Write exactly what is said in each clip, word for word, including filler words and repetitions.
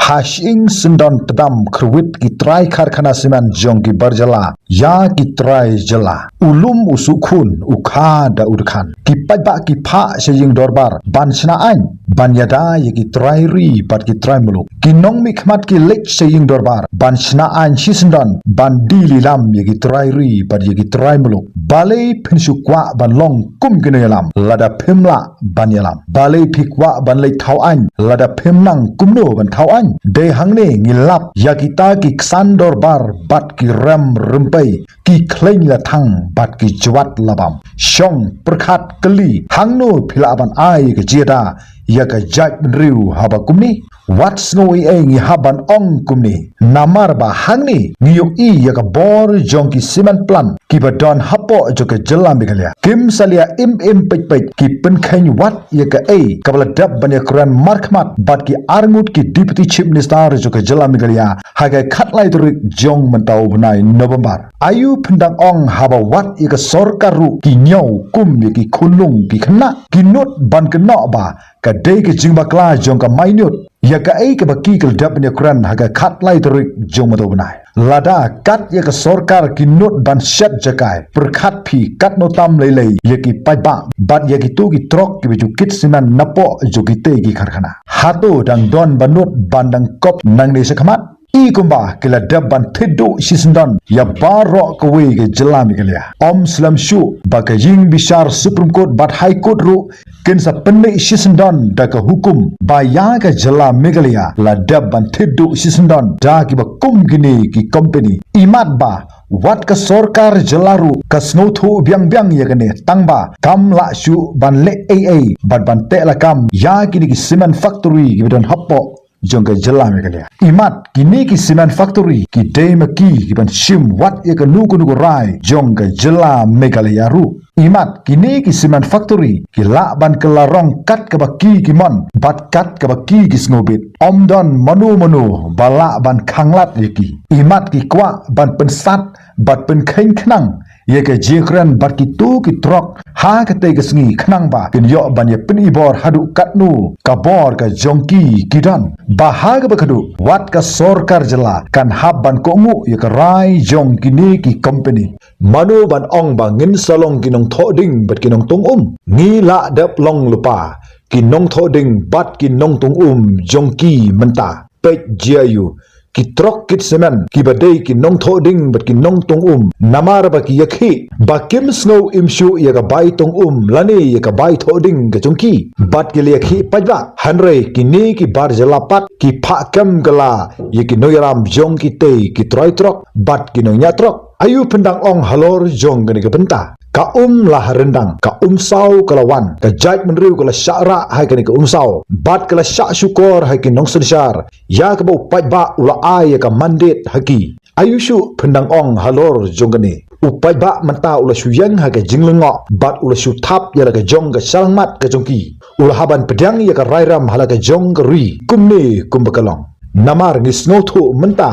Ha shyieng syndon tdam khrwit ki trai karkhana simen jong ki bar jylla ïa ki trai jylla. U lum u sukhun, u kha da u dkhan. Ki paidbah ki phah sha ïing dorbar ban shna aiñ ban ïada ïa ki trai ri bad ki trai muluk. Ki nongmihkhmat ki leit sha ïing dorbar ban shna aiñ shisyndon ban die lilam ïa ki trai ri bad ïa ki trai muluk. Balei phin shu kwah ban long kum ki nongïalam lada phim lah ban ïalam? Balei phi kwah ban leit thaw aiñ lada phim nang kumno ban thaw aiñ? Dei hangne ngi lap ïa kita ki ksan dorbar bad ki rem rympei, ki khleiñ la thang bad ki jwat la bam. Shong pyrkhat kylli, hangno phi lah ban ai ka jingïada ïa ka jaitbynriew haba kumne? Wat sngew ei ei ngi hap ban ong kumne, namar ba hangne ngi ïohi ïa ka bor jong ki cement plant kiba don hapoh jong ka jylla Meghalaya. Kim salia im im peit peit, ki pynkheiñ wat ïa kaei kaba la dep ban ïakren markhmat bad ki arngut ki Deputy Chief Minister jong ka jylla Meghalaya ha ka khatlai tarik jong mynta u bnai November. Aïu phin dang ong haba wat ïa ka sorkar ruh ki ñiew kum ïa ki khunlung ki khynnah? Ki nud ban kynnoh ba ka dei ka jingbakla jong ka mynta. Ïa kaei kaba ki la dep ban ïakren ha ka khatlai tarik jong mynta u bnai. Lada kat ïa ka sorkar ki nud ban shet jaka, pyrkhat phi katno tam lei lei ïa ki paidbah bad ïa kito ki trok kiba ju kit simen napoh jong kitei ki karkhana. Hato dang don ba nud ban dang kop nangne shakhmat? I kumba ki la dep ban thied duh shisyndon ïa baroh kawei ka jylla Meghalaya. Ym slem shuh ba ka ïing bishar Supreme Court bad High Court ruh kin sa pynmih shisyndon da ka hukum ba ïa ka jylla Meghalaya la dep ban thied duh shisyndon da kiba kum kine ki company. Imat ba wat ka sorkar jylla ruh ka sngewthuh biang biang ïa kane, tangba kam lah shuh ban leh ei ei bad ban teh lakam ïa kine ki cement factory kiba don hapoh jong ka jylla Meghalaya. Imat kine ki cement factory ki dei ma ki kiban shim wat ïa kano kano ka rai jong ka jylla Meghalaya ruh. Imat kine ki cement factory ki lah ban kylla rong kat kaba ki ki mon bad kat kaba ki ki sngewbit. Ym don mano mano ba lah ban khanglad ïa ki. Imat ki kwah ban pynsat bad pynkheiñ khnang ïa ka jingkren bad kito ki trok ha katei ka sngi khnang ba kin ïoh ban ïa pynibor haduh katno ka bor ka jong ki ki don. Ba ha kaba khadduh wat ka sorkar jylla kan hap ban kohnguh ïa ka rai jong kine ki company. Mano ban ong ba ngin sa long ki nongthoh ding bad ki nongtung um? Ngi la dep long lypa ki nongthoh ding bad ki nongtung um jong ki mynta. Peit jia ïa u, ki trok kit simen kiba dei ki nongthoh ding bad ki nongtung um, namar ba ki ïakhih ba kim sngew im shuh ïa ka bai tung um lane ïa ka bai thoh ding ka jong ki. Bad ki la ïakhih paidbah, hynrei kine ki bar jylla pat ki phah kem kylla ïa ki nongïalam jong kitei ki trai trok bad ki nongñiah trok. Aïu phin dang ong halor jong kane ka bynta? Ka um la ha ryndang, ka um saw ka la wan, ka jaitbynriew ka la shah rah ha kane ka um saw bad ka la shah shukor ha ki nongsynshar ïa kaba u paidbah u la ai ïa ka mandate ha ki. Aïu shuh phin dang ong halor jong kane? U paidbah mynta u la shu ïeng ha ka jinglyngngoh bad u la shu thap ïa la ka jong ka shyllangmat ka jong ki. U la hap ban pdiang ïa ka rai rem ha la ka jong ka ri kumne kumba ka long. Namar ngi sngewthuh mynta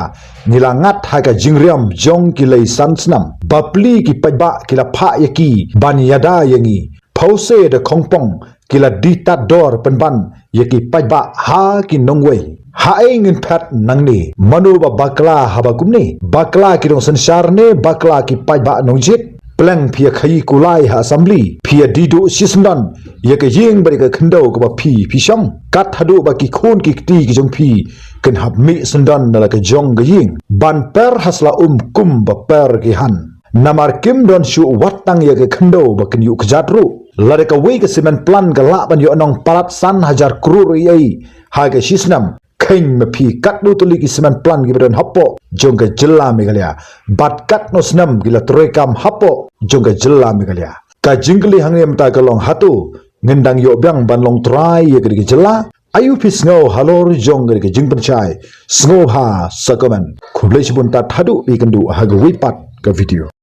ngi la ngat ha ka jingriam jong ki lei san snem. Bapli ki paidbah ki la phah ïa ki ban ïada ïa ngi. Phewse da khongpong ki la die tad dor pynban ïa ki paidbah ha ki nongwei. Haei ngin phet nangne? Mano ba bakla haba kumne? Bakla ki nongsynshar ne bakla ki paidbah nongjied? Pleng phi ïa khaii kulai ha assembly, phi ïa die duh shisyndon ïa ka ïing bad ïa ka khyndew kaba phi phi shong. Kat haduh ba ki khun ki kti ki jong phi kin hap mih syndon na la ka jong ka ïing ban per ha sla um kum ba per ki han. Namar kim don shuh wat tang ïa ka khyndew ba kin ïuh kjat ruh. Lada kawei ka cement plant ka lah ban ïoh nong palat san hajar klur ei ei ha ka shisnem, kheiñ ma phi katno tylli ki cement plant kiba don hapoh jong ka jylla Meghalaya bad katno snem ki la treikam hapoh jong ka jylla Meghalaya. Ka jingkylli hangne mynta ka long, hato ngin dang ïoh biang ban long trai ïa kane ka jylla? Aïu phi sngew halor jong kane ka jingpynshai? Sngewbha sa comment. Khublei shibun tad haduh ba ïakynduh ha kawei pat ka video.